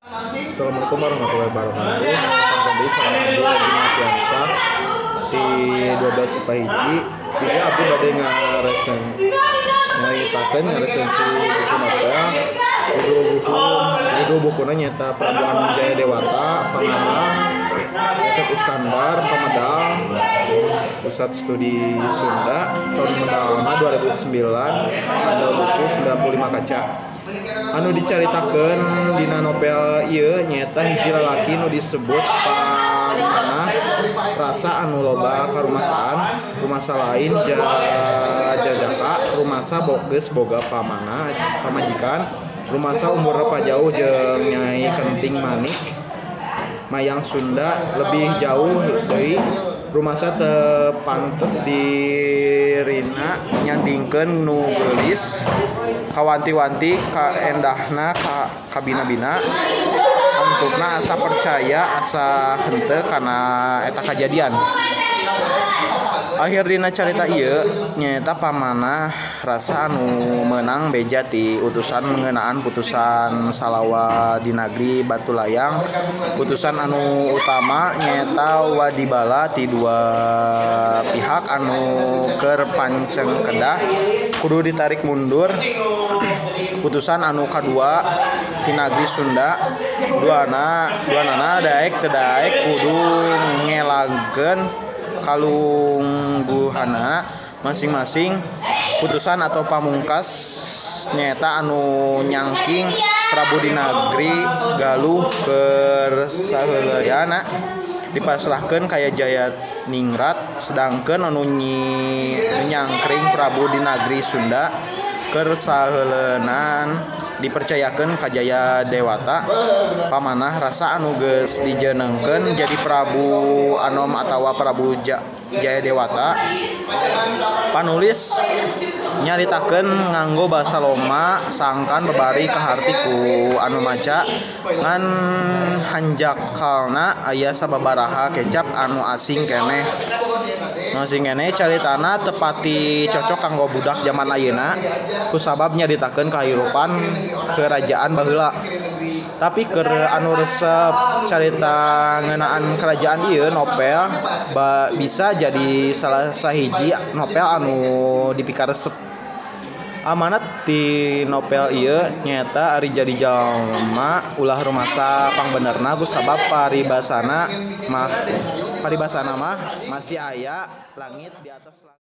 Assalamualaikum warahmatullahi wabarakatuh. Kembali sama Abdi Regi di 12 IPA hiji. Jadi abdi bade ngaritakeun ngaresensi buku novel. Judul bukuna nyaeta Prabu Anom Jaya Dewata, Pangarang Yosep Iskandar, Pamedal, Pusat Studi Sunda, tahun medalna 2009, tanggal buku 95 kaca. Anu dicaritakeun dina novel ieu nyaeta hiji lalaki nu disebut Pamanah Rasa anu loba karumasaan, rumasa lain jajaka, rumasa geus boga pamana pamajikan, rumasa umurna pajauh jeung Nyai Kenting Manik mayang Sunda lebih jauh deui, rumasa teu pantes dirina nyandingkeun nu geulis kawanti-wanti kaendahna kabina-bina antupna asa percaya asa henteu kana eta kajadian. Akhir dina carita ieu nyaeta Pamanah Rasa anu meunang beja ti utusan ngeunaan putusan salawa di Nagri Batu Layang. Putusan anu utama nyaeta wadibala ti dua pihak anu keur panceng kedah kudu ditarik mundur. Putusan anu kadua ti Nagri Sunda duanana daek teu daek kudu ngelagkeun kalungguhana masing-masing. Putusan atau pamungkas nyaeta anu nyangking Prabu di Nagri Galuh keur saheuleuyana dipasrahkeun ka Jayaningrat, sedangkeun anu nyangkring Prabu di Nagri Sunda keur saheuleunan dipercayakeun ka Jaya Dewata. Pamanah Rasa anu geus dijenengkeun jadi Prabu Anom atawa Prabu Jaya Dewata. Panulis nyaritakeun nganggo basa loma sangkan babari kaharti ku anu maca, ngan hanjakalna aya sababaraha kecap anu asing keneh. Nu asing keneh caritana tepati cocok kanggo budak jaman ayeuna kusabab nyaritakeun kahirupan kerajaan baheula. Tapi keur anu resep carita ngeunaan kerajaan ieu novel bisa jadi salah sahiji novel anu dipikaresep. Amanat ti novel ieu nyaeta ari jadi jalma ulah rumasa pangbenerna kusabab paribasana mah masih aya langit di atas langit.